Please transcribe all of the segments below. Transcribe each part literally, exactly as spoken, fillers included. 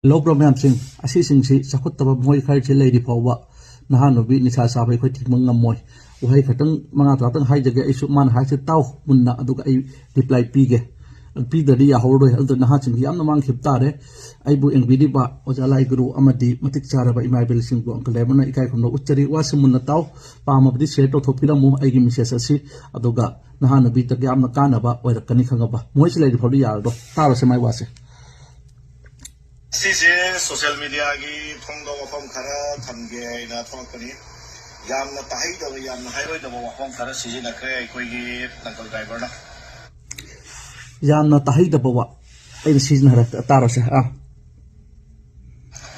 ꯂꯧꯕ꯭ꯔꯥ ꯃꯌꯥꯝꯁꯤꯡ? ꯑꯁꯤꯁꯤꯡꯁꯤ ꯆꯥꯎꯈꯠꯇꯕ ꯃꯣꯏ ꯈꯔꯁꯤ ꯂꯩꯔꯤ ꯐꯥꯎꯕ ꯅꯍꯥ ꯅꯨꯄꯤ ꯅꯤꯁꯥ ꯆꯥꯕ ꯑꯩꯈꯣꯏ ꯊꯤꯡꯕ ꯉꯝꯃꯣꯏ꯫ ꯋꯥꯍꯩ ꯈꯛꯇꯪ ꯃꯉꯥ ꯇꯔꯥꯇꯪ ꯍꯥꯏꯖꯒꯦ꯫ ꯑꯩꯁꯨ ꯃꯥꯅ ꯍꯥꯏꯁꯦ ꯇꯥꯎ ꯃꯨꯟꯅ, ꯑꯗꯨꯒ ꯑꯩ ꯔꯤꯄ꯭ꯂꯥꯏ ꯄꯤꯒꯦ꯫ ꯄꯤꯗ꯭ꯔꯗꯤ ꯌꯥꯍꯧꯔꯣꯏ꯫ ꯑꯗꯨ ꯅꯍꯥꯁꯤꯡꯁꯤ ꯌꯥꯝꯅ ꯃꯥꯡꯈꯤꯕ ꯇꯥꯔꯦ꯫ ꯑꯩꯕꯨ ꯌꯦꯡꯕꯤꯔꯤꯕ ꯑꯣꯖꯥ ꯂꯥꯏ ꯒꯨꯔꯨ ꯑꯃꯗꯤ ꯃꯇꯤꯛ ꯆꯥꯔꯕ ꯏꯃꯥ ꯏꯕꯦꯜꯁꯤꯡꯕꯨ ꯑꯪꯀꯜ ꯗ꯭ꯔꯥꯏꯚꯔꯅ ꯏꯀꯥꯏ ꯈꯨꯝꯅꯕ ꯎꯠꯆꯔꯤ꯫ ꯋꯥꯁꯤ ꯃꯨꯟꯅ ꯇꯥꯎ꯫ ꯄꯥꯝꯃꯕꯗꯤ ꯁꯤꯌꯔ ꯇꯧꯊꯣꯛꯄꯤꯔꯝꯃꯨ ꯑꯩꯒꯤ ꯃꯦꯁꯦꯖ ꯑꯁꯤ꯫ ꯑꯗꯨꯒ ꯅꯍꯥ ꯅꯨꯄꯤꯗ ꯌꯥꯝꯅ ꯀꯥꯟꯅꯕ ꯑꯣꯏꯔꯛꯀꯅꯤ ꯈꯪꯉꯕ꯫ ꯃꯣꯏꯁꯤ ꯂꯩꯔꯤ ꯐꯥꯎꯗꯤ ꯌꯥꯔꯗꯣ꯫ ꯇꯥꯔꯣꯁꯦ ꯃꯥꯏ ꯋꯥꯁꯦ꯫ ꯁꯤꯁꯦ ꯁꯣꯁꯤꯌꯦꯜ ꯃꯤꯗꯤꯌꯥꯒꯤ ꯊꯣꯡꯗ ꯋꯥꯐꯝ ꯈꯔ ꯊꯝꯒꯦ ꯍꯥꯏꯅ ꯊꯣꯛꯂꯛꯄꯅꯤ꯫ ꯌꯥꯝꯅ ꯇꯥꯍꯩꯗꯕ, ꯌꯥꯝꯅ ꯍꯥꯏꯔꯣꯏꯗꯕ ꯋꯥꯐꯝ ꯈꯔ ꯁꯤꯖꯤꯟꯅꯈ꯭ꯔꯦ ꯑꯩꯈꯣꯏꯒꯤ ꯅꯪꯀꯜ ꯗ꯭ꯔꯥꯏꯚꯔꯅ꯫ ꯌꯥꯝꯅ ꯇꯥꯍꯩꯗꯕ ꯋꯥ ꯑꯩꯅ ꯁꯤꯖꯤꯟꯅꯔꯦ꯫ ꯇꯥꯔꯣꯁꯦ꯫ ꯑꯥ꯫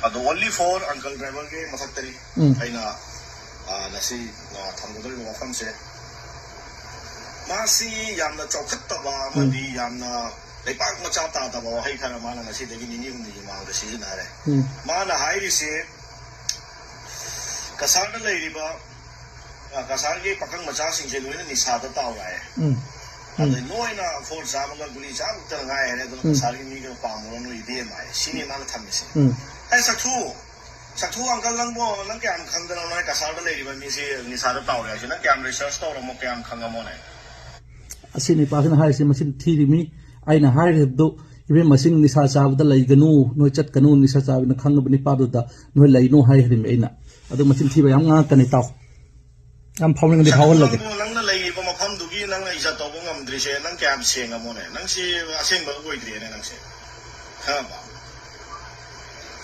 ꯑꯗꯣ only for uncle driver ꯒꯤ ꯃꯊꯛꯇꯅꯤ ꯎꯝ꯫ ꯑꯩꯅ, ꯑ, ꯉꯁꯤ, ꯑ, ꯊꯝꯒꯗꯧꯔꯤꯕ ꯋꯥꯐꯝꯁꯦ, ꯃꯥꯁꯤ ꯌꯥꯝꯅ ꯆꯥꯎꯈꯠꯇꯕ ꯑꯃꯗꯤ ꯌꯥꯝꯅ ꯂꯩꯄꯥꯛ ꯃꯆꯥ ꯇꯥꯗꯕ ꯋꯥꯍꯩ ꯈꯔ ꯃꯥꯅ ꯉꯁꯤꯗꯒꯤ ꯅꯤꯅꯤ ꯍꯨꯝꯅꯤꯒꯤ ꯃꯃꯥꯡꯗ ꯁꯤꯖꯤꯟꯅꯔꯦ꯫ ꯎꯝ꯫ ꯃꯥꯅ ꯍꯥꯏꯔꯤꯁꯦ, ꯀꯁꯥꯔꯗ ꯂꯩꯔꯤꯕ, ꯑ, ꯀꯁꯥꯔꯒꯤ ꯄꯥꯈꯪ ꯃꯆꯥꯁꯤꯡꯁꯦ ꯂꯣꯏꯅ ꯅꯤꯁꯥꯗ ꯇꯥꯎꯔꯦ ꯍꯥꯏꯌꯦ꯫ ꯎꯝ꯫ ꯎꯝ꯫ ꯑꯗꯩ ꯂꯣꯏꯅ ꯐꯣꯟ ꯆꯥꯕꯒ ꯒꯨꯂꯤ ꯆꯥꯕ ꯈꯛꯇ ꯉꯥꯏ ꯍꯥꯏꯔꯦ꯫ ꯑꯗꯨꯅ ꯎꯝ꯫ ꯀꯁꯥꯔꯒꯤ ꯃꯤꯒ ꯄꯥꯝꯃꯨꯔꯅꯨ ꯏꯕꯦꯝꯃ ꯍꯥꯏꯌꯦ꯫ ꯁꯤꯅꯤ ꯃꯥꯅ ꯊꯝꯃꯤꯁꯦ꯫ ꯎꯝ꯫ ꯑꯦ, ꯆꯥꯛꯊꯨ, ꯆꯥꯛꯊꯨ ꯑꯪꯀꯜ, ꯅꯪꯕꯣ, ꯅꯪ ꯀꯌꯥꯝ ꯈꯪꯗꯅ ꯅꯣꯏ ꯀꯁꯥꯔꯗ ꯂꯩꯔꯤꯕ ꯃꯤꯁꯤ ꯅꯤꯁꯥꯗ ꯇꯥꯎꯔꯦ ꯍꯥꯏꯁꯦ? ꯅꯪ ꯀꯌꯥꯝ ꯔꯤꯁꯔꯁ ꯇꯧꯔꯝꯃꯣ, ꯀꯌꯥꯝ ꯈꯪꯉꯝꯃꯣꯅꯦ? ꯑꯁꯤ ꯅꯨꯄꯥꯁꯤꯅ ꯍꯥꯏꯔꯤꯁꯦ ꯃꯁꯤꯡ ꯊꯤꯔꯤꯃꯤ꯫ ꯑꯩꯅ ꯍꯥꯏꯔꯤꯕꯗꯨ, "ꯏꯕꯦꯝ, ꯃꯁꯤꯡ ꯅꯤꯁꯥ ꯆꯥꯕꯗ ꯂꯩꯒꯅꯨ, ꯅꯣꯏ ꯆꯠꯀꯅꯨ, ꯅꯤꯁꯥ ꯆꯥꯕꯅ ꯈꯪꯉꯕ ꯅꯨꯄꯥꯗꯨꯗ ꯅꯣꯏ ꯂꯩꯅꯨ" ꯍꯥꯏꯈ꯭ꯔꯤꯃꯤ ꯑꯩꯅ꯫ ꯑꯗꯨ ꯃꯆꯤꯟ ꯊꯤꯕ ꯌꯥꯝ ꯉꯥꯡꯉꯛꯀꯅꯤ, ꯇꯥꯎ꯫ ꯌꯥꯝ ꯐꯥꯎꯅꯤꯡꯉꯗꯤ ꯐꯥꯎꯍꯜꯂꯒꯦ꯫ ꯅꯪꯕꯨ, ꯅꯪꯅ ꯂꯩꯔꯤꯕ ꯃꯐꯝꯗꯨꯒꯤ ꯅꯪꯅ ꯏꯖꯠ ꯇꯧꯕ ꯉꯝꯗ꯭ꯔꯤꯁꯦ ꯅꯪ ꯀꯌꯥꯝ ꯁꯦꯡꯉꯝꯃꯣꯅꯦ? ꯅꯪꯁꯤ ꯑꯁꯦꯡꯕ ꯑꯣꯏꯗ꯭ꯔꯤꯅꯦ ꯅꯪꯁꯦ꯫ ꯈꯪꯉꯕ?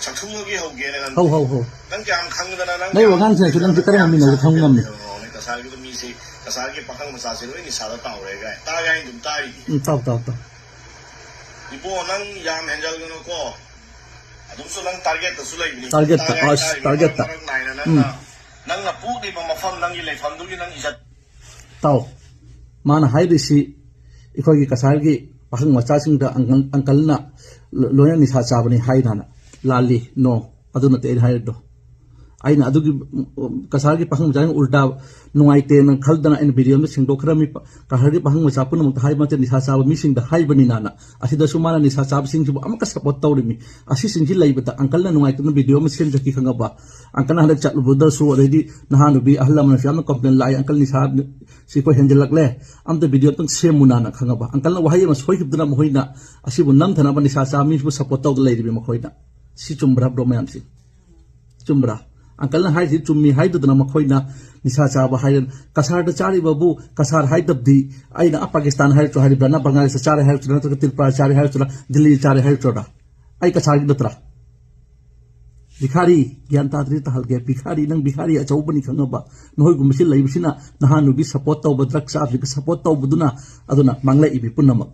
ꯆꯥꯛꯊꯨꯕꯒꯤ ꯍꯧꯒꯦꯅꯦ ꯅꯪ꯫ ꯍꯧ, ꯍꯧ, ꯍꯧ꯫ ꯅꯪ ꯀꯌꯥꯝ ꯈꯪꯗꯅ ꯅꯪ ꯅꯪ ꯀꯌꯥꯝ ꯋꯥꯉꯥꯡ ꯁꯉꯥꯡꯁꯦ ꯅꯪꯁꯦ ꯈꯪꯗꯅ ꯀꯔꯝꯕ ꯅꯪ ꯃꯤꯅꯣꯗꯤ ꯀꯌꯥꯝ ꯈꯪꯕ ꯉꯝꯃꯤ? ꯀꯩꯗꯧꯔꯕꯅꯣ? ꯀꯁꯥꯔꯒꯤꯗꯣ ꯃꯤꯁꯦ, ꯀꯁꯥꯔꯒꯤ ꯄꯥꯈꯪ ꯃꯆꯥꯁꯦ ꯂꯣꯏ ꯅꯤꯁꯥꯗ ꯇꯥꯎꯔꯦ ꯀꯥꯏ꯫ ꯇꯥꯒꯦ ꯍꯥꯏꯅ ꯑꯗꯨꯝ ꯇꯥꯔꯤꯅꯤ꯫ ꯎꯝ, ꯇꯥꯎ, ꯇꯥꯎ, ꯇꯥꯎ꯫ ꯏꯕꯣ, ꯅꯪ ꯌꯥꯝ ꯍꯦꯟꯖꯜꯒꯅꯨꯀꯣ꯫ ꯑꯗꯨꯝꯁꯨ ꯅꯪ ꯇꯥꯔꯒꯦꯠꯇꯁꯨ ꯂꯩꯕꯅꯤ꯫ ꯇꯥꯔꯒꯦꯠꯇ, ꯇꯥꯒꯦ ꯑꯁ, ꯍꯥꯏꯇꯥꯔꯤꯕꯅꯤ꯫ ꯇꯥꯔꯒꯦꯠꯇ꯫ ꯃꯔꯝ ꯃꯔꯝ ꯅꯥꯏꯅ ꯎꯝ꯫ ꯅꯪꯅ, ꯅꯪꯅ ꯄꯣꯛꯂꯤꯕ ꯃꯐꯝ, ꯅꯪꯒꯤ ꯂꯩꯐꯝꯗꯨꯒꯤ ꯅꯪ ꯏꯖꯠ꯫ ꯇꯥꯎ꯫ ꯃꯥꯅ ꯍꯥꯏꯔꯤꯁꯤ ꯑꯩꯈꯣꯏꯒꯤ ꯀꯁꯥꯔꯒꯤ ꯄꯥꯈꯪ ꯃꯆꯥꯁꯤꯡꯗ ꯑꯪꯀꯜ, ꯑꯪꯀꯜꯅ ꯂꯣ-, ꯂꯣꯏꯅ ꯅꯤꯁꯥ ꯆꯥꯕꯅꯤ ꯍꯥꯏꯅ ꯂꯥꯜꯂꯤ꯫ No꯫ ꯑꯗꯨ ꯅꯠꯇꯦ ꯑꯩꯅ ꯍꯥꯏꯔꯤꯗꯣ꯫ ꯑꯩꯅ ꯑꯗꯨꯒꯤ, ꯎꯝ, ꯀꯁꯥꯔꯒꯤ ꯄꯥꯈꯪ ꯃꯆꯥꯁꯤꯡ ꯎꯜꯇꯥ ꯅꯨꯡꯉꯥꯏꯇꯦꯅ ꯈꯜꯗꯅ ꯑꯩꯅ ꯚꯤꯗꯤꯑꯣ ꯑꯃ ꯁꯦꯡꯗꯣꯛꯈ꯭ꯔꯝꯃꯤ꯫ ꯀꯁꯥꯔꯒꯤ ꯄꯥꯈꯪ ꯃꯆꯥ ꯄꯨꯝꯅꯃꯛꯇ ꯍꯥꯏꯕ ꯅꯠꯇꯦ, ꯅꯤꯁꯥ ꯆꯥꯕ ꯃꯤꯁꯤꯡꯗ ꯍꯥꯏꯕꯅꯤꯅꯅ꯫ ꯑꯁꯤꯗꯁꯨ ꯃꯥꯅ ꯅꯤꯁꯥ ꯆꯥꯕꯁꯤꯡꯁꯤꯕꯨ ꯑꯃꯨꯛꯀ ꯁꯞꯄꯣꯔꯠ ꯇꯧꯔꯤꯃꯤ꯫ ꯑꯁꯤꯁꯤꯡꯁꯤ ꯂꯩꯕꯗ ꯑꯪꯀꯜꯅ ꯅꯨꯡꯉꯥꯏꯇꯅ ꯚꯤꯗꯤꯑꯣ ꯑꯃ ꯁꯦꯝꯖꯈꯤ, ꯈꯪꯉꯕ? ꯑꯪꯀꯜꯅ ꯍꯟꯗꯛ ꯆꯠꯂꯨꯕꯗꯁꯨ, ꯑꯗꯩꯗꯤ ꯅꯍꯥ ꯅꯨꯄꯤ ꯑꯍꯜ ꯂꯃꯟꯅꯁꯨ ꯌꯥꯝꯅ ꯀꯝꯄ꯭ꯂꯦꯟ ꯂꯥꯛꯏ, "ꯑꯪꯀꯜ, ꯅꯤꯁꯥ ꯁꯤ ꯑꯩꯈꯣꯏ ꯍꯦꯟꯖꯜꯂꯛꯂꯦ, ꯑꯝꯇ ꯚꯤꯗꯤꯑꯣ ꯑꯝꯇꯪ ꯁꯦꯝꯃꯨꯅꯥꯅ", ꯈꯪꯉꯕ? ꯑꯪꯀꯜꯅ ꯋꯥꯍꯩ ꯑꯃ ꯁꯣꯏꯈꯤꯕꯗꯨꯅ ꯃꯈꯣꯏꯅ ꯑꯁꯤꯕꯨ ꯅꯝꯊꯅꯕ ꯅꯤꯁꯥ ꯆꯥꯕ ꯃꯤꯁꯤꯕꯨ ꯁꯞꯄꯣꯔꯠ ꯇꯧꯗ ꯂꯩꯔꯤꯕ ꯃꯈꯣꯏꯅ꯫ ꯁꯤ ꯆꯨꯝꯕ꯭ꯔꯥ, ꯕ꯭ꯔꯣ ꯃꯌꯥꯝꯁꯤ? ꯆꯨꯝꯕ꯭ꯔꯥ? ꯑꯪꯀꯜꯅ ꯍꯥꯏꯔꯤꯁꯤ ꯆꯨꯝꯃꯤ ꯍꯥꯏꯗꯨꯗꯅ ꯃꯈꯣꯏꯅ ꯅꯤꯁꯥ ꯆꯥꯕ ꯍꯥꯏꯔꯦ꯫ ꯀꯁꯥꯔꯗ ꯆꯥꯔꯤꯕꯕꯨ ꯀꯁꯥꯔ ꯍꯥꯏꯗꯕꯗꯤ ꯑꯩꯅ ꯑꯥ ꯄꯥꯀꯤꯁꯇꯥꯟ ꯍꯥꯏꯔꯁꯨ ꯍꯥꯏꯔꯤꯕ꯭ꯔꯥ, ꯅ ꯕꯪꯒ꯭ꯂꯥꯗꯦꯁꯇ ꯆꯥꯔꯦ ꯍꯥꯏꯔꯁꯨ, ꯅꯠꯇ꯭ꯔꯒ ꯇ꯭ꯔꯤꯄꯨꯔꯥ ꯆꯥꯔꯦ ꯍꯥꯏꯔꯁꯨ, ꯗꯤꯜꯂꯤ ꯆꯥꯔꯦ ꯍꯥꯏꯔꯁꯨꯔꯥ? ꯑꯩ ꯀꯁꯥꯔꯒꯤ ꯅꯠꯇ꯭ꯔꯥ? ꯚꯤꯈꯥꯔꯤ, ꯒ꯭ꯌꯥꯟ ꯇꯥꯗ꯭ꯔꯤ ꯇꯥꯍꯜꯒꯦ꯫ ꯚꯤꯈꯥꯔꯤ, ꯅꯪ ꯚꯤꯈꯥꯔꯤ ꯑꯆꯧꯕꯅꯤ ꯈꯪꯉꯕ? ꯅꯈꯣꯏꯒꯨꯝꯕꯁꯤ ꯂꯩꯕꯁꯤꯅ ꯅꯍꯥ ꯅꯨꯄꯤ ꯁꯞꯄꯣꯔꯠ ꯇꯧꯕ, ꯗ꯭ꯔꯒ ꯆꯥꯕꯁꯤꯒ ꯁꯞꯄꯣꯔꯠ ꯇꯧꯕꯗꯨꯅ, ꯑꯗꯨꯅ ꯃꯥꯡꯂꯛꯏꯕꯤ ꯄꯨꯝꯅꯃꯛ꯫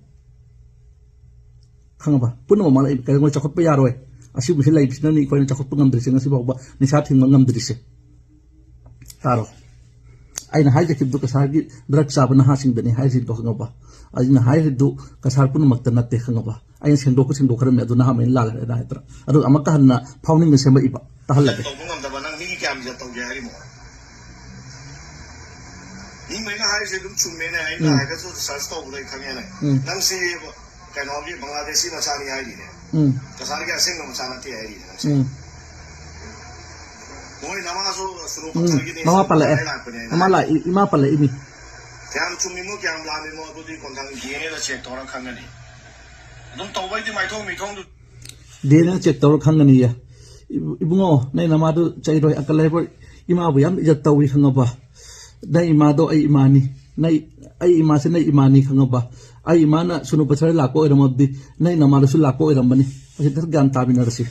ꯈꯪꯉꯕ? ꯄꯨꯝꯅꯃꯛ ꯃꯥꯡꯂꯛꯏꯕꯤ꯫ ꯀꯩꯗꯧꯉꯩ ꯆꯥꯎꯈꯠꯄ ꯌꯥꯔꯣꯏ? ꯑꯁꯤꯒꯨꯝꯕꯁꯤ ꯂꯩꯕꯁꯤꯅꯅꯤ ꯑꯩꯈꯣꯏꯅ ꯆꯥꯎꯈꯠꯄ ꯉꯝꯗ꯭ꯔꯤꯁꯦ ꯉꯁꯤ ꯐꯥꯎꯕ, ꯅꯤꯁꯥ ꯊꯤꯡꯕ ꯉꯝꯗ꯭ꯔꯤꯁꯦ꯫ ꯇꯥꯔꯣ꯫ ꯑꯩꯅ ꯍꯥꯏꯖꯈꯤꯕꯗꯨ ꯀꯁꯥꯔꯒꯤ ꯗ꯭ꯔꯒ ꯆꯥꯕ ꯅꯍꯥꯁꯤꯡꯗꯅꯤ ꯍꯥꯏꯔꯤꯗꯣ, ꯈꯪꯉꯕ? ꯑꯩꯅ ꯍꯥꯏꯔꯤꯗꯨ ꯀꯁꯥꯔ ꯄꯨꯝꯅꯃꯛꯇ ꯅꯠꯇꯦ, ꯈꯪꯉꯕ? ꯑꯩꯅ ꯁꯦꯡꯗꯣꯛꯄ ꯁꯦꯡꯗꯣꯛꯈ꯭ꯔꯝꯃꯤ, ꯑꯗꯨ ꯅꯍꯥ ꯃꯩꯅ ꯂꯥꯜꯂꯦ ꯍꯥꯏꯅ ꯍꯥꯏꯗ꯭ꯔꯥ? ꯑꯗꯨ ꯑꯃꯨꯛꯀ ꯍꯟꯅ ꯐꯥꯎꯅꯤꯡꯅ ꯁꯦꯝꯃꯛꯏꯕ꯫ ꯇꯥꯍꯜꯂꯒꯦ꯫ ꯇꯧꯕ ꯉꯝꯗꯕ ꯅꯪ ꯃꯤꯒꯤ ꯀꯌꯥꯝ ꯏꯖꯠ ꯇꯧꯒꯦ ꯍꯥꯏꯔꯤꯃꯣ? ꯃꯤ ꯃꯩꯅ ꯍꯥꯏꯔꯤꯁꯦ ꯑꯗꯨꯝ ꯆꯨꯝꯃꯦꯅꯦ, ꯑꯩꯅ ꯎꯝ꯫ ꯍꯥꯏꯐꯦꯠꯁꯨ ꯔꯤꯁꯔꯁ ꯇꯧꯕꯗ ꯑꯩ ꯈꯪꯉꯦꯅꯦ꯫ ꯎꯝ꯫ ꯅꯪꯁꯤ ꯀꯩꯅꯣꯒꯤ ꯕꯪꯒ꯭ꯂꯥꯗꯦꯁꯤ ꯃꯆꯥꯅꯤ ꯍꯥꯏꯔꯤꯅꯦ꯫ ꯎꯝ꯫ ꯀꯁꯥꯔꯒꯤ ꯑꯁꯦꯡꯕ ꯃꯆꯥ ꯅꯠꯇꯦ ꯍꯥꯏꯔꯤꯅꯦ ꯅꯪꯁꯦ꯫ ꯎꯝ꯫ ꯃꯣꯏ ꯅꯃꯥꯁꯨ ꯁꯨꯔꯨ ꯎꯝ꯫ ꯄꯠꯊꯔꯒꯤꯅꯦ, ꯃꯃꯥ ꯁꯨꯔꯨ ꯄꯜꯂꯛꯑꯦ꯫ ꯄꯠꯊꯔꯒꯤ ꯂꯥꯛꯄꯅꯦ ꯍꯥꯏꯅ ꯃꯃꯥ ꯍꯥꯏꯔꯤꯁꯦ꯫ ꯂꯥꯛꯏ, ꯏꯃꯥ ꯄꯜꯂꯛꯏ ꯃꯤ꯫ ꯀꯌꯥꯝ ꯆꯨꯝꯃꯤꯃꯣ ꯀꯌꯥꯝ ꯂꯥꯟꯃꯤꯃꯣ ꯑꯗꯨꯗꯤ ꯀꯣꯟꯊꯪ ꯗꯤ ꯑꯦꯟ ꯑꯦꯗ ꯆꯦꯛ ꯇꯧꯔ ꯈꯪꯒꯅꯤ꯫ ꯑꯗꯨꯝ ꯇꯧꯕꯩꯗꯤ ꯃꯥꯏꯊꯣꯡ ꯃꯤꯊꯣꯡꯗꯨ ꯗꯤ ꯑꯦꯟ ꯑꯦꯗ ꯆꯦꯛ ꯇꯧꯔ ꯈꯪꯒꯅꯤꯌꯦ꯫ ꯏꯕꯨ-, ꯏꯕꯨꯡꯉꯣ, ꯅꯪ ꯅꯃꯥꯗꯨ ꯆꯩꯔꯣꯏ, ꯑꯪꯀꯜ ꯍꯥꯏꯕ ꯏꯃꯥꯕꯨ ꯌꯥꯝ ꯏꯖꯠ ꯇꯧꯏ ꯈꯪꯉꯕ? ꯅꯪ ꯏꯃꯥꯗꯣ ꯑꯩ ꯏꯃꯥꯅꯤ꯫ ꯅꯪ, ꯑꯩ ꯏꯃꯥꯁꯦ ꯅꯪ ꯏꯃꯥꯅꯤ ꯈꯪꯉꯕ? ꯑꯩ ꯏꯃꯥꯅ ꯁꯨꯅꯨ ꯄꯠꯊꯔ ꯂꯥꯛꯄ ꯑꯣꯏꯔꯝꯃꯕꯗꯤ ꯅꯪ ꯅꯃꯥꯗꯨꯁꯨ ꯂꯥꯛꯄ ꯑꯣꯏꯔꯝꯕꯅꯤ꯫ ꯑꯁꯤ ꯈꯔ ꯒ꯭ꯌꯥꯟ ꯇꯥꯃꯤꯟꯅꯔꯁꯤ꯫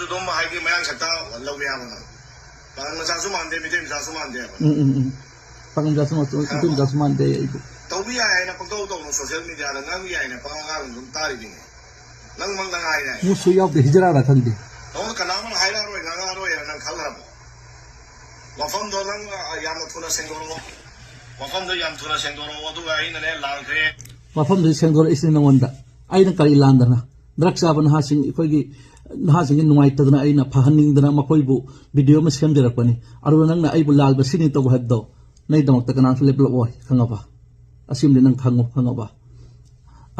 ꯑꯗꯨꯝ ꯍꯥꯏꯗꯤ ꯃꯌꯥꯡ ꯁꯛꯇ ꯂꯧꯕ ꯌꯥꯕ ꯅꯪ꯫ ꯄꯥꯉꯜ ꯃꯆꯥꯁꯨ ꯃꯥꯟꯗꯦ, ꯃꯤꯇꯩ ꯃꯆꯥꯁꯨ ꯃꯥꯟꯗꯦ ꯍꯥꯏꯕ꯫ ꯎꯝ, ꯎꯝ, ꯎꯝ꯫ ꯄꯥꯉꯜ ꯃꯆꯥꯁꯨ ꯃꯥꯟꯗꯦ, ꯃꯤꯇꯩ ꯃꯆꯥꯁꯨ ꯃꯥꯟꯗꯦ ꯑꯩꯕꯨ꯫ ꯇꯧꯕ ꯌꯥꯏ ꯍꯥꯏꯅ ꯄꯪꯇꯧ ꯇꯧꯅꯨ, ꯁꯣꯁꯤꯌꯦꯜ ꯃꯤꯗꯤꯌꯥꯗ ꯉꯥꯡꯕ ꯌꯥꯏ ꯍꯥꯏꯅ ꯄꯉꯥꯡ ꯉꯥꯡ ꯑꯗꯨꯝ ꯇꯥꯔꯤꯗꯨꯅꯤ꯫ ꯅꯪꯃꯛꯅ ꯉꯥꯏꯔꯦ꯫ ꯃꯨꯁꯨ ꯌꯥꯎꯗꯦ, ꯍꯤꯖꯔꯥꯔ ꯈꯪꯗꯦ꯫ ꯅꯉꯣꯟꯗ ꯀꯅꯥꯃꯅ ꯍꯥꯏꯔꯛꯑꯔꯣꯏ, ꯉꯥꯡꯉꯛꯑꯔꯣꯏ ꯍꯥꯏꯅ ꯅꯪ ꯈꯜꯂꯔꯕꯣ? ꯃꯐꯝꯗꯣ ꯅꯪ, ꯑ, ꯌꯥꯝꯅ ꯊꯨꯅ ꯁꯦꯡꯗꯣꯔꯛꯑꯣ꯫ ꯃꯐꯝꯗꯣ ꯌꯥꯝ ꯊꯨꯅ ꯁꯦꯡꯗꯣꯔꯛꯑꯣ, ꯑꯗꯨꯒ ꯑꯩꯅꯅꯦ ꯂꯥꯟꯈ꯭ꯔꯦ꯫ ꯃꯐꯝꯗꯨ ꯁꯦꯡꯗꯣꯔꯛꯏꯁꯤꯅꯤ ꯅꯉꯣꯟꯗ꯫ ꯑꯩꯅ ꯀꯔꯤ ꯂꯥꯟꯗꯅ? ꯗ꯭ꯔꯒ ꯆꯥꯕ ꯅꯍꯥꯁꯤꯡ, ꯑꯩꯈꯣꯏꯒꯤ ꯅꯍꯥꯁꯤꯡꯒꯤ ꯅꯨꯡꯉꯥꯏꯇꯗꯅ ꯑꯩꯅ ꯐꯍꯟꯅꯤꯡꯗꯅ ꯃꯈꯣꯏꯕꯨ ꯚꯤꯗꯤꯑꯣ ꯑꯃ ꯁꯦꯝꯖꯔꯛꯄꯅꯤ꯫ ꯑꯗꯨꯒ ꯅꯪꯅ ꯑꯩꯕꯨ ꯂꯥꯜꯕ ꯁꯤꯅꯤ ꯇꯧꯕ ꯍꯥꯏꯕꯗꯣ, ꯅꯪꯒꯤꯗꯃꯛꯇ ꯀꯅꯥꯁꯨ ꯂꯦꯞꯂꯛꯑꯣꯏ, ꯈꯪꯉꯕ? ꯑꯁꯤꯃꯗꯤ ꯅꯪ ꯈꯪꯉꯣ, ꯈꯪꯉꯕ?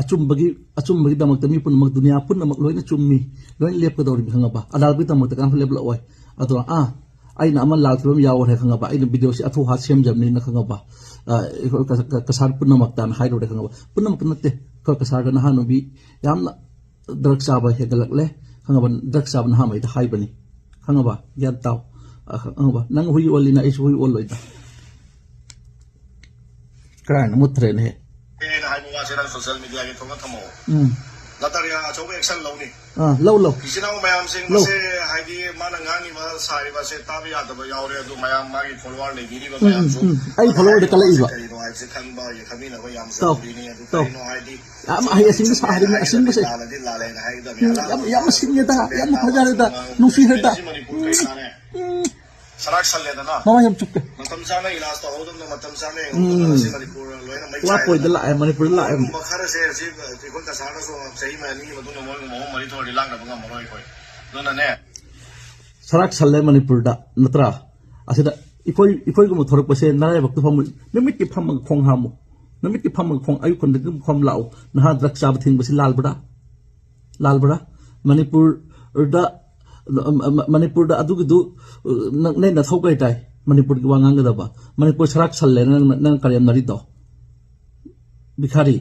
ꯑꯆꯨꯝꯕꯒꯤ, ꯑꯆꯨꯝꯕꯒꯤꯗꯃꯛꯇ ꯃꯤ ꯄꯨꯝꯅꯃꯛ, ꯗꯨꯅꯤꯌꯥ ꯄꯨꯝꯅꯃꯛ ꯂꯣꯏꯅ ꯆꯨꯝꯃꯤ, ꯂꯣꯏꯅ ꯂꯦꯞꯀꯗꯧꯔꯤꯕꯅꯤ, ꯈꯪꯉꯕ? ꯑꯂꯥꯜꯕꯒꯤꯗꯃꯛꯇ ꯀꯅꯥꯁꯨ ꯂꯦꯞꯂꯛꯑꯣꯏ꯫ ꯑꯗꯣ, ꯑꯥ, ꯑꯩꯅ ꯑꯃ ꯂꯥꯜꯈꯤꯕ ꯑꯃ ꯌꯥꯎꯔꯦ, ꯈꯪꯉꯕ? ꯑꯩꯅ ꯚꯤꯗꯤꯑꯣꯁꯤ ꯑꯊꯨ ꯍꯥ ꯁꯦꯝꯖꯕꯅꯤꯅ, ꯈꯪꯉꯕ? ꯑ, ꯑꯩꯈꯣꯏ ꯀ-, ꯀ-, ꯀꯁꯥꯔ ꯄꯨꯝꯅꯃꯛꯇꯅ ꯍꯥꯏꯔꯨꯔꯦ, ꯈꯪꯉꯕ? ꯄꯨꯝꯅꯃꯛꯇ ꯅꯠꯇꯦ, ꯑꯩꯈꯣꯏ ꯀꯁꯥꯔꯗ ꯅꯍꯥ ꯅꯨꯄꯤ ꯌꯥꯝꯅ ꯗ꯭ꯔꯒ ꯆꯥꯕ ꯍꯦꯟꯒꯠꯂꯛꯂꯦ, ꯈꯪꯉꯕ? ꯗ꯭ꯔꯒ ꯆꯥꯕ ꯅꯍꯥꯉꯩꯗ ꯍꯥꯏꯕꯅꯤ, ꯈꯪꯉꯕ? ꯒ꯭ꯌꯥꯟ ꯇꯥꯎ꯫ ꯑ, ꯈꯪꯉꯕ? ꯅꯪ ꯍꯨꯏ ꯑꯣꯜꯂꯤꯅ ꯑꯩꯁꯨ ꯍꯨꯏ ꯑꯣꯜꯂꯣꯏꯗ꯫ ꯀꯔꯥꯏꯅ ꯃꯨꯠꯇ꯭ꯔꯦꯅꯦꯍꯦ? ꯑꯩꯅ ꯍꯥꯏꯕ ꯋꯥꯁꯦ ꯅꯪ ꯁꯣꯁꯤꯌꯦꯜ ꯃꯤꯗꯤꯌꯥꯒꯤ ꯊꯣꯛꯅ ꯊꯝꯃꯛꯑꯣ꯫ ꯎꯝ꯫ ꯂꯇꯥꯔꯤꯌꯥ ꯑꯆꯧꯕ ꯑꯦꯛꯁꯟ ꯂꯧꯅꯤ꯫ ꯑꯥ, ꯂꯧ, ꯂꯧ꯫ ꯏꯆꯤꯟ ꯏꯅꯥꯎ ꯃꯌꯥꯝꯁꯤꯡ ꯂꯧ꯫ ꯃꯁꯦ ꯍꯥꯏꯗꯤ ꯃꯥꯅ ꯉꯥꯡꯉꯤꯕ ꯁꯥꯔꯤꯕꯁꯦ ꯇꯥꯕ ꯌꯥꯗꯕ ꯌꯥꯎꯔꯦ, ꯑꯗꯨ ꯃꯌꯥꯝ ꯃꯥꯒꯤ ꯐꯣꯂꯣꯋꯔ ꯂꯩꯕꯤꯔꯤꯕ ꯎꯝ, ꯎꯝ, ꯃꯌꯥꯝꯁꯨ ꯎꯝ꯫ ꯑꯩ ꯃꯥꯅ ꯐꯣꯂꯣꯋꯔꯗ ꯍꯥꯏꯔꯤꯕꯁꯦ ꯀꯠꯂꯛꯏꯕ꯫ ꯀꯔꯤꯅꯣ ꯍꯥꯏꯕꯁꯦ ꯈꯪꯕ, ꯈꯪꯃꯤꯟꯅꯕ ꯌꯥꯝ ꯇꯧ, ꯖꯔꯨꯔꯤꯅꯤ꯫ ꯑꯗꯨ ꯇꯧ꯫ ꯀꯔꯤꯅꯣ ꯍꯥꯏꯗꯤ ꯌꯥꯝ ꯑꯍꯩ ꯑꯁꯤꯡꯕ ꯁꯥꯔꯤꯅꯤ, ꯑꯁꯤꯡꯕꯁꯦ꯫ ꯂꯥꯜꯂꯗꯤ ꯂꯥꯜꯂꯦꯅ ꯍꯥꯏꯒꯗꯕꯅꯤ꯫ ꯎꯝ, ꯌꯥꯝ, ꯌꯥꯝꯅ ꯁꯤꯡꯉꯦꯗ, ꯌꯥꯝꯅ ꯐꯖꯔꯦꯗ, ꯅꯨꯡꯁꯤꯔꯦꯗ꯫ ꯎꯝ, ꯎꯝ꯫ ꯁꯔꯥꯛ ꯁꯜꯂꯦꯗꯅ꯫ ꯃꯃꯥꯏ ꯌꯥꯝ ꯆꯨꯞꯄꯦ꯫ ꯃꯇꯝ ꯆꯥꯅ ꯏꯂꯥꯖ ꯇꯧꯍꯧꯗꯕꯅ ꯃꯇꯝ ꯆꯥꯅ ꯌꯦꯡꯍꯧꯗꯕꯅ ꯎꯝ꯫ ꯉꯁꯤ ꯃꯅꯤꯄꯨꯔ ꯂꯣꯏꯅ ꯃꯩ ꯋꯥꯄꯣꯏꯗ ꯆꯥꯏꯔꯦꯗꯅ꯫ ꯂꯥꯛꯑꯦ, ꯃꯅꯤꯄꯨꯔꯗ ꯂꯥꯛꯑꯦ꯫ ꯃꯣꯏꯒꯨꯝꯕ ꯈꯔꯁꯦ ꯍꯧꯖꯤꯛ ꯑꯩꯈꯣꯏ ꯀꯁꯥꯔꯗꯁꯨ ꯆꯍꯤ ꯑꯅꯤꯒꯤ ꯃꯇꯨꯡꯗ ꯃꯣꯏꯒꯨꯝꯕ ꯑꯍꯨꯝ ꯃꯔꯤ ꯊꯣꯛꯑꯗꯤ ꯂꯥꯛꯅꯕ ꯉꯝꯃꯔꯣꯏ ꯑꯩꯈꯣꯏ꯫ ꯑꯗꯨꯅꯅꯦ꯫ ꯁꯔꯥꯛ ꯁꯜꯂꯦ ꯃꯅꯤꯄꯨꯔꯗ, ꯅꯠꯇ꯭ꯔꯥ? ꯑꯁꯤꯗ ꯑꯩꯈꯣꯏ, ꯑꯩꯈꯣꯏꯒꯨꯝꯕ ꯊꯣꯔꯛꯄꯁꯦ ꯅꯔꯥꯏꯕꯛꯇ ꯐꯝ-, ꯅꯨꯃꯤꯠꯀꯤ ꯐꯝꯃꯒ ꯈꯣꯡ ꯍꯥꯝꯃꯨ꯫ ꯅꯨꯃꯤꯠꯀꯤ ꯐꯝꯃꯒ ꯈꯣꯡ, ꯑꯌꯨꯛ ꯈꯨꯟꯗꯤꯡ ꯐꯝ ꯂꯥꯛꯎ꯫ ꯅꯍꯥ ꯗ꯭ꯔꯒ ꯆꯥꯕ ꯊꯤꯡꯕꯁꯤ ꯂꯥꯜꯕ꯭ꯔꯥ? ꯂꯥꯜꯕ꯭ꯔꯥ? ꯃꯅꯤꯄꯨꯔꯗ, ꯃ-, ꯃ-, ꯃꯅꯤꯄꯨꯔꯗ ꯑꯗꯨꯒꯤꯗꯨ, ꯅꯪ, ꯅꯪ ꯅꯊꯧ ꯀꯩ ꯇꯥꯏ? ꯃꯅꯤꯄꯨꯔꯒꯤ ꯋꯥ ꯉꯥꯡꯒꯗꯕ꯫ ꯃꯅꯤꯄꯨꯔ ꯁꯔꯥꯛ ꯁꯜꯂꯦꯅ ꯅꯪ, ꯅꯪ ꯀꯔꯦꯝꯅꯔꯤꯗꯣ? ꯚꯤꯈꯥꯔꯤ꯫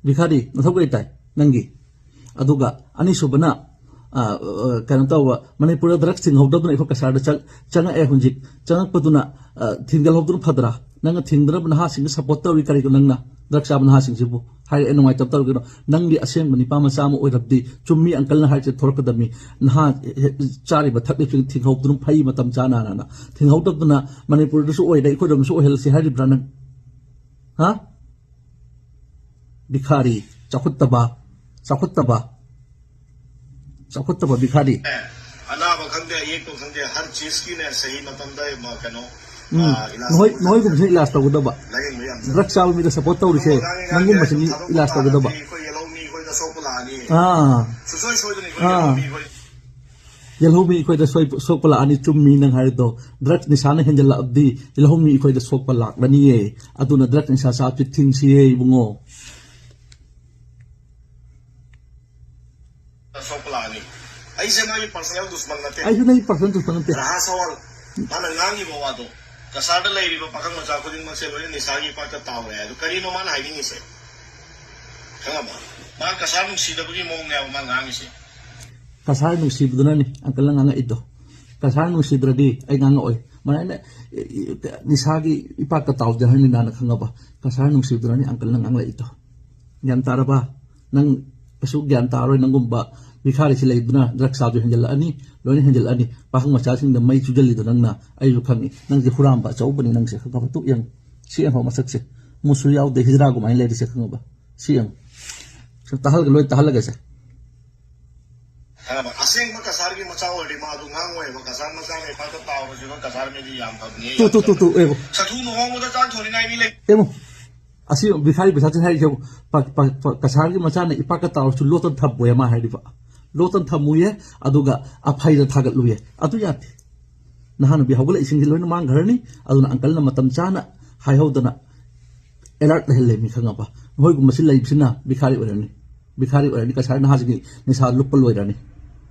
ꯚꯤꯈꯥꯔꯤ, ꯅꯊꯧ ꯀꯩ ꯇꯥꯏ ꯅꯪꯒꯤ? ꯑꯗꯨꯒ ꯑꯅꯤꯁꯨꯕꯅ, ꯑ, ꯑ, ꯀꯩꯅꯣ ꯇꯧꯕ, ꯃꯅꯤꯄꯨꯔꯗ ꯗ꯭ꯔꯒꯁ ꯊꯤꯡꯍꯧꯗꯕꯗꯨꯅ ꯑꯩꯈꯣꯏ ꯀꯁꯥꯔꯗ ꯆꯪ-, ꯆꯪꯉꯛꯑꯦ ꯍꯧꯖꯤꯛ꯫ ꯆꯪꯉꯛꯄꯗꯨꯅ, ꯑ, ꯊꯤꯡꯖꯤꯜꯍꯧꯕꯗꯨꯅ ꯐꯗ꯭ꯔꯥ? ꯅꯪꯅ ꯊꯤꯡꯗꯅꯕ ꯅꯍꯥꯁꯤꯡꯗ ꯁꯞꯄꯣꯔꯠ ꯇꯧꯔꯤ ꯀꯔꯤꯒꯤꯅꯣ ꯅꯪꯅ? ꯗ꯭ꯔꯒ ꯆꯥꯕ ꯅꯍꯥꯁꯤꯡꯁꯤꯕꯨ ꯍꯥꯏꯔꯛꯑꯦ, ꯅꯨꯡꯉꯥꯏꯇꯕ ꯇꯧꯔꯤꯒꯤꯅꯣ? ꯅꯪꯗꯤ ꯑꯁꯦꯡꯕ ꯅꯤꯄꯥ ꯃꯆꯥ ꯑꯃ ꯑꯣꯏꯔꯕꯗꯤ ꯆꯨꯝꯃꯤ ꯑꯪꯀꯜꯅ ꯍꯥꯏꯔꯤꯁꯦ ꯊꯣꯔꯛꯀꯗꯕꯅꯤ꯫ ꯅꯍꯥ ꯍꯦ-, ꯍꯦ-, ꯆꯥꯔꯤꯕ ꯊꯛꯂꯤꯕꯁꯤꯡ ꯊꯤꯡꯍꯧꯗꯨꯅ ꯐꯩ ꯃꯇꯝ ꯆꯥꯅ ꯍꯥꯏꯅ꯫ ꯊꯤꯡꯍꯧꯗꯕꯗꯨꯅ ꯃꯅꯤꯄꯨꯔꯗꯁꯨ ꯑꯣꯏꯔꯦ, ꯑꯩꯈꯣꯏꯔꯣꯝꯗꯁꯨ ꯑꯣꯏꯍꯜꯂꯁꯤ ꯍꯥꯏꯔꯤꯕ꯭ꯔꯥ ꯅꯪ? ꯍꯥ? ꯚꯤꯈꯥꯔꯤ, ꯆꯥꯎꯈꯠꯇꯕ, ꯆꯥꯎꯈꯠꯇꯕ, ꯆꯥꯎꯈꯠꯇꯕ ꯚꯤꯈꯥꯔꯤ꯫ ꯑꯅꯥꯕ ꯈꯪꯗꯦ, ꯑꯌꯦꯛꯄ ꯈꯪꯗꯦ, ꯍꯔ ꯆꯤꯖꯀꯤꯅꯦ ꯁꯍꯤ ꯃꯇꯝꯗ, ꯃ-, ꯀꯩꯅꯣ, ꯎꯝ꯫ ꯑ, ꯏꯂꯥꯖ ꯅꯈꯣꯏ, ꯇꯧꯕ ꯅꯈꯣꯏꯒꯨꯝꯕꯁꯤꯅ ꯏꯂꯥꯖ ꯇꯧꯒꯗꯕ꯫ ꯂꯥꯌꯦꯡꯕ ꯌꯥꯝ ꯆꯠꯂꯤ꯫ ꯗ꯭ꯔꯒ ꯆꯥꯕ ꯃꯤꯗ ꯁꯞꯄꯣꯔꯠ ꯇꯧꯔꯤꯁꯦ ꯑꯗꯨꯒ ꯉꯥꯡꯉꯤ ꯅꯪꯒꯨꯝꯕꯁꯤꯅꯤ ꯉꯥꯡꯉꯤ ꯏꯂꯥꯖ ꯊꯥꯗꯣꯛꯄ ꯇꯧꯒꯗꯕ꯫ ꯀꯥꯟꯗꯗꯤ ꯑꯩꯈꯣꯏ ꯌꯦꯜꯍꯧꯃꯤ, ꯑꯩꯈꯣꯏꯗ ꯁꯣꯛꯄ ꯂꯥꯛꯑꯅꯤ꯫ ꯑꯥ꯫ ꯁꯨꯡꯁꯣꯏ ꯁꯣꯏꯗꯅ ꯑꯩꯈꯣꯏ ꯑꯥ꯫ ꯌꯦꯜꯍꯧꯃꯤ ꯑꯩꯈꯣꯏꯗ ꯁꯣꯏ-, ꯁꯣꯛꯄ ꯂꯥꯛꯑꯅꯤ꯫ ꯆꯨꯝꯃꯤ ꯅꯪ ꯍꯥꯏꯔꯤꯗꯣ꯫ ꯗ꯭ꯔꯒ ꯅꯤꯁꯥꯅ ꯍꯦꯟꯖꯜꯂꯛꯑꯕꯗꯤ ꯌꯦꯜꯍꯧꯃꯤ ꯑꯩꯈꯣꯏꯗ ꯁꯣꯛꯄ ꯂꯥꯛꯂꯅꯤꯌꯦ꯫ ꯑꯗꯨꯅ ꯗ꯭ꯔꯒ ꯅꯤꯁꯥ ꯆꯥꯕꯁꯤ ꯊꯤꯡꯁꯤꯌꯦ ꯏꯕꯨꯡꯉꯣ꯫ ꯁꯣꯛꯄ ꯂꯥꯛꯑꯅꯤ꯫ ꯑꯩꯁꯦ ꯃꯥꯒꯤ personal ꯗꯨꯁꯃꯟ ꯅꯠꯇꯦ꯫ ꯑꯩꯁꯨ ꯅꯪꯒꯤ personal ꯗꯨꯁꯃꯟ ꯅꯠꯇꯦ꯫ ꯔꯍꯥ ꯁꯋꯥꯜ, ꯃꯥꯅ ꯉꯥꯡꯉꯤꯕ ꯋꯥꯗꯣ, ꯀꯁꯥꯔꯗ ꯂꯩꯔꯤꯕ ꯄꯥꯈꯪ ꯃꯆꯥ ꯈꯨꯗꯤꯡꯃꯛꯁꯦ ꯂꯣꯏꯅ ꯅꯤꯁꯥꯒꯤ ꯏꯄꯥꯛꯇ ꯇꯥꯎꯔꯦ ꯍꯥꯏꯗꯣ ꯀꯔꯤꯅꯣ ꯃꯥꯅ ꯍꯥꯏꯅꯤꯡꯉꯤꯁꯦ? ꯈꯪꯉꯕ? ꯃꯥ ꯀꯁꯥꯔ ꯅꯨꯡꯁꯤꯗꯕꯒꯤ ꯃꯑꯣꯡꯅꯦꯕ ꯃꯥ ꯉꯥꯡꯉꯤꯁꯦ꯫ ꯀꯁꯥꯔ ꯅꯨꯡꯁꯤꯕꯗꯨꯅꯅꯤ ꯑꯪꯀꯜꯅ ꯉꯥꯡꯉꯛꯏꯗꯣ꯫ ꯀꯁꯥꯔ ꯅꯨꯡꯁꯤꯗ꯭ꯔꯗꯤ ꯑꯩ ꯉꯥꯡꯉꯛꯑꯣꯏ꯫ ꯃꯥꯅ ꯑꯩꯅ, ꯏ-, ꯏ-, ꯅꯤꯁꯥꯒꯤ ꯏꯄꯥꯛꯇ ꯇꯥꯎꯗꯦ ꯍꯥꯏꯅꯤ ꯅꯥꯅ ꯈꯪꯉꯕ? ꯀꯁꯥꯔ ꯅꯨꯡꯁꯤꯕꯗꯨꯅꯅꯤ ꯑꯪꯀꯜꯅ ꯉꯥꯡꯂꯛꯏꯗꯣ꯫ ꯒ꯭ꯌꯥꯟ ꯇꯥꯔꯕ? ꯅꯪ ꯀꯩꯁꯨ ꯒ꯭ꯌꯥꯟ ꯇꯥꯔꯣꯏ꯫ ꯅꯪꯒꯨꯝꯕ ꯚꯤꯈꯥꯔꯤꯁꯤ ꯂꯩꯕꯗꯨꯅ ꯗ꯭ꯔꯒ ꯆꯥꯕꯁꯨ ꯍꯦꯟꯖꯜꯂꯛꯑꯅꯤ, ꯂꯣꯏꯅ ꯍꯦꯟꯖꯜꯂꯛꯑꯅꯤ꯫ ꯄꯥꯈꯪ ꯃꯆꯥꯁꯤꯡꯗ ꯃꯩ ꯆꯨꯖꯜꯂꯤꯗꯣ ꯅꯪꯅ, ꯑꯩꯁꯨ ꯈꯪꯉꯤ꯫ ꯅꯪꯁꯦ ꯍꯨꯔꯥꯟꯕ ꯑꯆꯧꯕꯅꯤ ꯅꯪꯁꯦ꯫ ꯈꯪꯉꯕ? ꯇꯨ ꯌꯦꯡꯉꯨ꯫ ꯁꯤ ꯌꯦꯡꯉꯣ ꯃꯁꯛꯁꯦ꯫ ꯃꯨꯁꯨ ꯌꯥꯎꯗꯦ, ꯍꯤꯖꯔꯥꯒꯨꯃꯥꯏꯅ ꯂꯩꯔꯤꯁꯦ ꯈꯪꯉꯕ? ꯁꯤ ꯌꯦꯡꯉꯨ꯫ ꯇꯥꯍꯜꯂꯒ, ꯂꯣꯏ ꯇꯥꯍꯜꯂꯒꯁꯦ꯫ ꯈꯪꯉꯕ? ꯑꯁꯦꯡꯕ ꯀꯁꯥꯔꯒꯤ ꯃꯆꯥ ꯑꯣꯏꯔꯗꯤ ꯃꯥ ꯑꯗꯨ ꯉꯥꯡꯉꯣꯏꯕ꯫ ꯀꯁꯥꯔ ꯃꯆꯥ ꯃꯩꯐꯥꯗ ꯇꯥꯎꯔꯁꯨ ꯀꯁꯥꯔ ꯃꯤꯗꯤ ꯌꯥꯝ ꯐꯕꯅꯤ, ꯇꯨ, ꯌꯥꯝ ꯇꯨ, ꯇꯨ, ꯐꯕꯅꯤ꯫ ꯇꯨ, ꯑꯦꯕꯣ꯫ ꯆꯐꯨ ꯅꯨꯡꯍꯣꯡꯕꯗ ꯆꯥꯛ ꯊꯣꯡꯅꯤꯡꯉꯥꯏ ꯃꯤ ꯂꯩ꯫ ꯑꯦꯕꯣ꯫ ꯑꯁꯤ ꯚꯤꯈꯥꯔꯤ ꯄꯩꯁꯥ ꯆꯠꯊꯔꯤꯁꯦ ꯌꯦꯡꯉꯨ꯫ ꯄ-, ꯄ-, ꯄ-, ꯀꯁꯥꯔꯒꯤ ꯃꯆꯥꯅ ꯏꯄꯥꯛꯀ ꯇꯥꯎꯔꯁꯨ ꯂꯣꯠꯇꯅ ꯊꯝꯃꯣꯏ ꯃꯥ ꯍꯥꯏꯔꯤꯕ꯫ ꯂꯣꯠꯇꯅ ꯊꯝꯃꯨꯌꯦ, ꯑꯗꯨꯒ ꯑꯐꯩꯗ ꯊꯥꯒꯠꯂꯨꯌꯦ꯫ ꯑꯗꯨ ꯌꯥꯗꯦ꯫ ꯅꯍꯥꯟ ꯅꯨꯄꯤ ꯍꯧꯒꯠꯂꯛꯏꯁꯤꯡꯁꯤ ꯂꯣꯏꯅ ꯃꯥꯡꯈ꯭ꯔꯅꯤ꯫ ꯑꯗꯨꯅ ꯑꯪꯀꯜꯅ ꯃꯇꯝ ꯆꯥꯅ ꯍꯥꯏꯍꯧꯗꯅ alert ꯂꯩꯍꯜꯂꯦ ꯃꯤ ꯈꯪꯉꯕ? ꯃꯈꯣꯏꯒꯨꯝꯕꯁꯤ ꯂꯩꯕꯁꯤꯅ ꯚꯤꯈꯥꯔꯤ ꯑꯣꯏꯔꯅꯤ꯫ ꯚꯤꯈꯥꯔꯤ ꯑꯣꯏꯔꯅꯤ꯫ ꯀꯁꯥꯔ ꯅꯍꯥꯁꯤꯡꯒꯤ ꯅꯤꯁꯥ ꯂꯨꯞꯄ ꯂꯣꯏꯔꯅꯤ꯫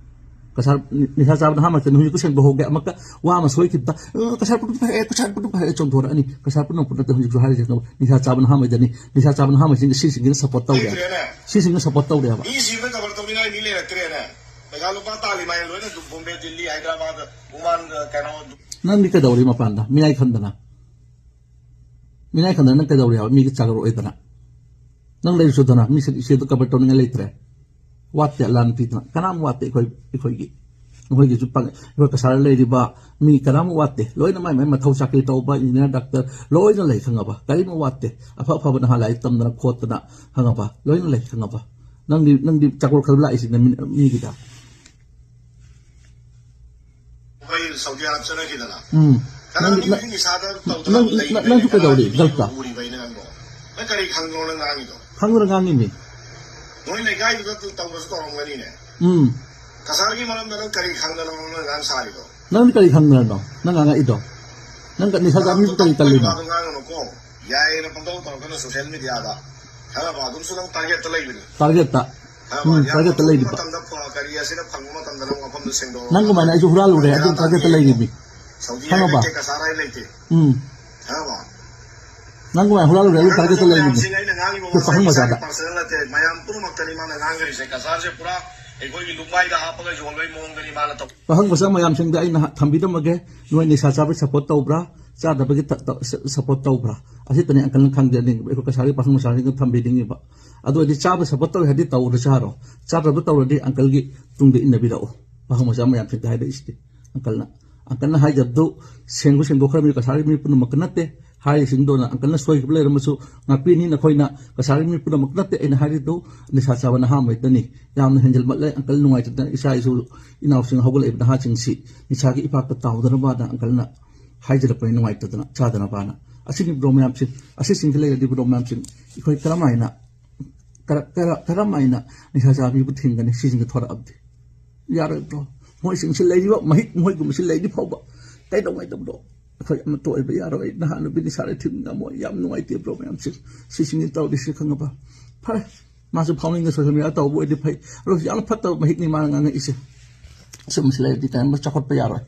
ꯀꯁꯥꯔ ꯅꯤ-, ꯅꯤꯁꯥ ꯆꯥꯕ ꯅꯍꯥ ꯃꯔꯛꯇ ꯍꯧꯖꯤꯛ ꯀꯣꯏꯁꯟꯕ ꯍꯧꯒꯦ꯫ ꯑꯃꯨꯛꯀ ꯋꯥ ꯑꯃ ꯁꯣꯏꯈꯤꯕꯗ, "ꯑ, ꯀꯁꯥꯔ ꯄꯨꯝꯅꯃꯛ ꯐꯔꯦ, ꯀꯁꯥꯔ ꯄꯨꯝꯅꯃꯛ ꯐꯔꯦ" ꯆꯣꯡꯊꯣꯔꯛꯑꯅꯤ꯫ ꯀꯁꯥꯔ ꯄꯨꯝꯅꯃꯛ ꯅꯠꯇꯦ ꯍꯧꯖꯤꯛꯁꯨ ꯍꯥꯏꯔꯤꯁꯦ꯫ ꯅꯤꯁꯥ ꯆꯥꯕ ꯅꯍꯥ ꯃꯩꯗꯅꯤ꯫ ꯅꯤꯁꯥ ꯆꯥꯕ ꯅꯍꯥ ꯃꯩꯁꯤꯡꯁꯦ ꯁꯤꯁꯤꯡꯁꯤꯅ support ꯇꯧꯔꯦ꯫ ꯂꯩꯇ꯭ꯔꯦꯅꯦ꯫ ꯁꯤꯁꯤꯡꯅ support ꯇꯧꯔꯦꯕ꯫ ꯃꯤ ꯁꯤꯕꯗ ꯀꯕꯔ ꯇꯧꯅꯤꯡꯉꯥꯏ ꯃꯤ ꯂꯩꯔꯛꯇ꯭ꯔꯦꯅꯦ꯫ ꯄꯩꯁꯥ ꯂꯨꯄꯥ ꯇꯥꯜꯂꯤ ꯃꯥꯏ ꯂꯣꯏꯅ ꯕꯣꯝꯕꯦ, ꯗꯤꯜꯂꯤ, ꯍꯥꯏꯗ꯭ꯔꯕꯥꯗ, ꯃꯨꯝꯕꯥꯏ, ꯀꯩꯅꯣ꯫ ꯅꯪꯗꯤ ꯀꯩꯗꯧꯔꯤ ꯃꯄꯥꯟꯗ? ꯃꯤꯅꯥꯏ ꯈꯟꯗꯅ꯫ ꯃꯤꯅꯥꯏ ꯈꯟꯗꯅ ꯅꯪ ꯀꯩꯗꯧꯔꯤ ꯍꯥꯏꯕ? ꯃꯤꯒꯤ ꯆꯥꯒꯔ ꯑꯣꯏꯗꯅ꯫ ꯅꯪ ꯂꯩꯔꯁꯨꯗꯅ ꯃꯤ ꯁꯤ-, ꯁꯤꯗ ꯀꯕꯔ ꯇꯧꯅꯤꯡꯉꯥꯏ ꯂꯩꯇ꯭ꯔꯦ꯫ ꯋꯥꯠꯇꯦ ꯑꯂꯥ ꯅꯨꯄꯤꯗꯨꯅ꯫ ꯀꯅꯥꯝ ꯋꯥꯠꯇꯦ ꯑꯩꯈꯣꯏ, ꯑꯩꯈꯣꯏꯒꯤ꯫ ꯑꯩꯈꯣꯏꯒꯤꯁꯨ ꯄꯪ-, ꯑꯩꯈꯣꯏ ꯀꯁꯥꯔꯗ ꯂꯩꯔꯤꯕ ꯃꯤ ꯀꯅꯥꯝ ꯋꯥꯠꯇꯦ꯫ ꯂꯣꯏꯅ ꯃꯥꯏ ꯃꯥꯏ ꯃꯊꯧ ꯆꯥꯀ꯭ꯔꯤ ꯇꯧꯕ, engineer, doctor ꯂꯣꯏꯅ ꯂꯩ ꯈꯪꯉꯕ? ꯀꯔꯤꯝ ꯋꯥꯠꯇꯦ꯫ ꯑꯐ ꯑꯐꯕ ꯅꯍꯥ ꯂꯥꯏꯔꯤꯛ ꯇꯝꯗꯅ ꯈꯣꯠꯇꯅ ꯈꯪꯉꯕ? ꯂꯣꯏꯅ ꯂꯩ ꯈꯪꯉꯕ? ꯅꯪꯗꯤ, ꯅꯪꯗꯤ ꯆꯥꯒꯣꯜ ꯈꯔ ꯂꯥꯛꯏꯁꯤꯅ ꯃꯤ-, ꯃꯤꯒꯤꯗ꯫ ꯃꯣꯏ ꯁꯥꯎꯗꯤ ꯑꯔꯥꯕ ꯆꯠꯅꯈꯤꯗꯅ꯫ ꯎꯝ꯫ ꯀꯅꯥ ꯅꯪ, ꯃꯤ ꯅꯪ, ꯅꯤꯁꯥꯗ ꯇꯧꯗꯅ ꯅꯪ, ꯂꯩꯔꯤꯕ ꯅꯪ, ꯅꯪꯁꯨ ꯀꯩꯗꯧꯔꯤ? ꯃꯤꯗꯨ ꯒꯜꯐꯇ? ꯎꯔꯤꯕ ꯑꯩꯅ ꯅꯪꯕꯣ? ꯅꯪ ꯀꯔꯤ ꯈꯪꯗꯅꯣ ꯅꯪ ꯉꯥꯡꯉꯤꯗꯣ? ꯈꯪꯗꯅ ꯉꯥꯡꯉꯤꯅꯦ꯫ ꯅꯣꯏ ꯂꯩꯀꯥꯏꯗꯨꯗ ꯇꯧꯕꯁꯨ ꯇꯧꯔꯝꯒꯅꯤꯅꯦ꯫ ꯎꯝ ꯀꯁꯥꯔꯒꯤ ꯃꯔꯝꯗ ꯅꯪ ꯀꯔꯤ ꯈꯪꯗꯅ ꯅꯪ ꯉꯥꯡ ꯁꯥꯔꯤꯗꯣ? ꯅꯪꯗꯤ ꯀꯔꯤ ꯈꯪꯗꯅꯅꯣ ꯅꯪ ꯉꯥꯡꯉꯛꯏꯗꯣ? ꯅꯪ ꯀ- ꯅꯤꯁꯥ ꯆꯥꯕꯤꯕꯨ ꯀꯔꯤ ꯇꯜꯂꯤꯅꯣ? ꯉꯥꯡꯒꯅꯨꯀꯣ꯫ ꯌꯥꯏꯌꯦꯅ ꯄꯪꯇꯧ ꯇꯧꯔꯛꯀꯅꯨ ꯁꯣꯁꯤꯌꯦꯜ ꯃꯤꯗꯤꯌꯥꯗ꯫ ꯈꯪꯉꯕ? ꯑꯗꯨꯝꯁꯨ ꯅꯪ ꯇꯥꯔꯒꯦꯠꯇ ꯂꯩꯕꯅꯤ꯫ ꯇꯥꯔꯒꯦꯠꯇ꯫ ꯈꯪꯉꯕ? ꯎꯝ, ꯌꯥꯝ ꯇꯥꯔꯒꯦꯠꯇ ꯐꯪꯕ ꯂꯩꯔꯤꯕ꯫ ꯃꯇꯝꯗ ꯐ- ꯀꯔꯤ ꯑꯁꯤꯅ ꯐꯪꯕ ꯃꯇꯝꯗ ꯅꯪ ꯋꯥꯐꯝꯗꯣ ꯁꯦꯡꯗꯣꯛꯑꯣ꯫ ꯅꯪꯒꯨꯃꯥꯏꯅ ꯑꯩꯁꯨ ꯍꯨꯔꯥꯜꯂꯨꯔꯦ, ꯑꯗꯨꯝ ꯇꯥꯔꯒꯦꯠꯇ ꯂꯩꯔꯤꯕꯅꯤ꯫ ꯁꯥꯎꯗꯤ ꯈꯪꯉꯕ? ꯂꯩꯇꯦ, ꯀꯁꯥꯔ ꯍꯥꯏ ꯂꯩꯇꯦ꯫ ꯎꯝ꯫ ꯈꯪꯉꯕ? ꯅꯪꯒꯨꯃꯥꯏꯅ ꯍꯨꯔꯥꯜꯂꯨꯔꯦ, ꯑꯗꯨꯝ ꯇꯥꯔꯒꯦꯠꯇ ꯂꯩꯔꯤꯕꯅꯤ꯫ ꯃꯌꯥꯝꯁꯤꯡ ꯑꯩꯅ ꯉꯥꯡꯉꯤꯕ ꯑꯗꯨ ꯄꯥꯈꯪ ꯋꯥꯁꯦ ꯃꯆꯥꯗ꯫ ꯏꯁꯥꯒꯤ ꯄꯥꯔꯁꯅꯦꯜ ꯅꯠꯇꯦ, ꯃꯌꯥꯝ ꯄꯨꯝꯅꯃꯛꯇꯅꯤ ꯃꯥꯅ ꯉꯥꯡꯈ꯭ꯔꯤꯁꯦ꯫ ꯀꯁꯥꯔꯁꯦ ꯄꯨꯔꯥ ꯑꯩꯈꯣꯏꯒꯤ ꯂꯨꯛꯃꯥꯏꯗ ꯍꯥꯞꯄꯒ ꯌꯣꯟꯕꯒꯤ ꯃꯑꯣꯡꯗꯅꯤ ꯃꯥꯅ ꯇꯧ ꯄꯥꯈꯪ ꯃꯆꯥ ꯃꯌꯥꯝꯁꯤꯡꯗ ꯑꯩꯅ ꯊꯝꯕꯤꯔꯝꯃꯒꯦ꯫ ꯅꯣꯏ ꯅꯤꯁꯥ ꯆꯥꯕ ꯁꯞꯄꯣꯔꯠ ꯇꯧꯕ꯭ꯔꯥ, ꯆꯥꯗꯕꯒꯤ ꯁꯞꯄꯣꯔꯠ ꯇꯧꯕ꯭ꯔꯥ? ꯑꯁꯤꯇꯅꯤ ꯑꯪꯀꯜꯅ ꯈꯪꯖꯅꯤꯡꯕ, ꯑꯩꯈꯣꯏ ꯀꯁꯥꯔꯒꯤ ꯄꯥꯈꯪ ꯃꯆꯥꯁꯤꯡꯗ ꯊꯝꯕꯤꯅꯤꯡꯉꯤꯕ꯫ ꯑꯗꯨ ꯑꯣꯏꯔꯗꯤ ꯆꯥꯕ ꯁꯞꯄꯣꯔꯠ ꯇꯧꯋꯦ ꯍꯥꯏꯗꯤ ꯇꯧꯔꯁꯤ ꯍꯥꯏꯔꯣ, ꯆꯥꯗꯕ ꯇꯧꯔꯗꯤ ꯑꯪꯀꯜꯒꯤ ꯇꯨꯡꯗ ꯏꯟꯅꯕꯤꯔꯛꯑꯣ꯫ ꯄꯥꯈꯪ ꯃꯆꯥ ꯃꯌꯥꯝꯁꯤꯡꯗ ꯍꯥꯏꯔꯛꯏꯁꯤꯗꯤ꯫ ꯑꯪꯀꯜꯅ ꯑꯪꯀꯜꯅ ꯍꯥꯏꯖꯕꯗꯨ ꯁꯦꯡꯕ ꯁꯦꯡꯗꯣꯛꯈ꯭ꯔꯕꯅꯤ, ꯀꯁꯥꯔꯒꯤ ꯃꯤ ꯄꯨꯝꯅꯃꯛꯀ ꯅꯠꯇꯦ꯫ ꯍꯥꯏꯔꯤꯁꯤꯡꯗꯣꯅ ꯑꯪꯀꯜꯅ ꯁꯣꯏꯈꯤꯕ ꯂꯩꯔꯝꯃꯁꯨ ꯉꯥꯛꯄꯤꯅꯤ꯫ ꯅꯈꯣꯏꯅ ꯀꯁꯥꯔꯒꯤ ꯃꯤ ꯄꯨꯝꯅꯃꯛ ꯅꯠꯇꯦ ꯑꯩꯅ ꯍꯥꯏꯔꯤꯗꯨ꯫ ꯅꯤꯁꯥ ꯆꯥꯕ ꯅꯍꯥ ꯑꯃ ꯍꯦꯛꯇꯅꯤ꯫ ꯌꯥꯝꯅ ꯍꯦꯟꯖꯜꯃꯠꯂꯦ꯫ ꯑꯪꯀꯜ ꯅꯨꯡꯉꯥꯏꯇꯗꯅ ꯏꯆꯥ ꯏꯁꯨ ꯏꯅꯥꯎꯁꯤꯡ ꯍꯧꯒꯠꯂꯛꯏꯕ ꯅꯍꯥꯁꯤꯡꯁꯤ ꯅꯤꯁꯥꯒꯤ ꯏꯄꯥꯛꯇ ꯇꯥꯎꯗꯅꯕꯅ ꯑꯪꯀꯜꯅ ꯍꯥꯏꯖꯔꯛꯄꯅꯤ, ꯅꯨꯡꯉꯥꯏꯇꯗꯅ ꯆꯥꯗꯅꯕꯅ꯫ ꯑꯁꯤꯅꯤ ꯕ꯭ꯔꯣ ꯃꯌꯥꯝꯁꯤ, ꯑꯁꯤꯁꯤꯡꯁꯤ ꯂꯩꯔꯗꯤ ꯕ꯭ꯔꯣ ꯃꯌꯥꯝꯁꯤ ꯑꯩꯈꯣꯏ ꯀꯔꯝ ꯍꯥꯏꯅ ꯀꯔ- ꯀꯔ- ꯀꯔꯝ ꯍꯥꯏꯅ ꯅꯤꯁꯥ ꯆꯥꯕꯤꯕꯨ ꯊꯤꯡꯒꯅꯤ? ꯁꯤꯁꯤꯡꯁꯦ ꯊꯣꯔꯛꯑꯕꯗꯤ ꯌꯥꯔꯣꯏ ꯕ꯭ꯔꯣ꯫ ꯃꯣꯏꯁꯤꯡꯁꯤ ꯂꯩꯔꯤꯕ ꯃꯍꯤꯛ ꯃꯍꯣꯏꯒꯨꯝꯕꯁꯤ ꯂꯩꯔꯤ ꯐꯥꯎꯕ ꯀꯩꯗꯧꯉꯩꯗ ꯕ꯭ꯔꯣ ꯑꯩꯈꯣꯏ ꯑꯃꯠꯇ ꯑꯣꯏꯕ ꯌꯥꯔꯣꯏ꯫ ꯅꯍꯥ ꯅꯨꯄꯤ ꯅꯤꯁꯥꯗ ꯊꯤꯡ ꯉꯝꯃꯣꯏ꯫ ꯌꯥꯝ ꯅꯨꯡꯉꯥꯏꯇꯦ ꯕ꯭ꯔꯣ ꯃꯌꯥꯝꯁꯤ꯫ ꯁꯤꯁꯤꯡꯁꯤ ꯇꯧꯔꯤꯁꯤ ꯈꯪꯉꯕ? ꯐꯔꯦ, ꯃꯥꯁꯨ ꯐꯥꯎꯅꯤꯡꯉꯦ ꯁꯣꯁꯤꯌꯦꯜ ꯃꯤꯗꯤꯌꯥ ꯇꯧꯕ ꯑꯣꯏꯗꯤ ꯐꯩ꯫ ꯑꯗꯣ ꯌꯥꯝ ꯐꯠꯇꯕ ꯃꯍꯤꯛꯅꯤ ꯃꯥꯅ ꯉꯥꯡꯉꯛꯏꯁꯦ꯫ ꯑꯁꯤꯒꯨꯝꯕꯁꯤ ꯂꯩꯔꯗꯤ ꯀꯔꯤꯝꯇ ꯆꯥꯎꯈꯠꯄ ꯌꯥꯔꯣꯏ꯫